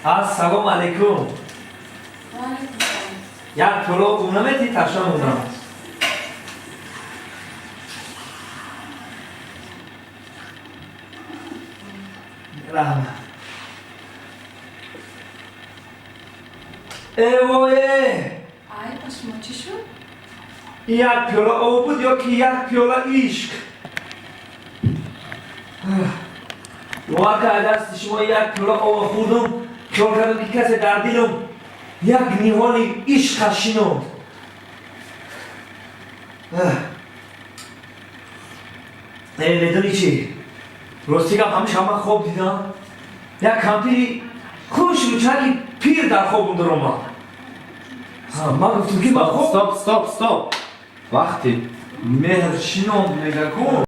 Ассалому алайкум. Як пиёла об наметӣ, ташна мондам. Раҳмат. Эвое! Ай, ба шумо чӣ шуд? Як пиёла об буд ё ки як пиёла ишқ? Бовар кар, дасти шумо як пиёла об хӯрдум, хиёл кардам, ки касе дар дилам як ниҳоли ишқа шинонд. Медонӣ чӣ, рости гап, ҳамеша ман хоб дидам, як кампири хушрӯчаки пир дар хобам даромад. Ман гуфтам, ки ба хоб Стоп, стоп, стоп! Вақте меҳр шинонд, мега ку.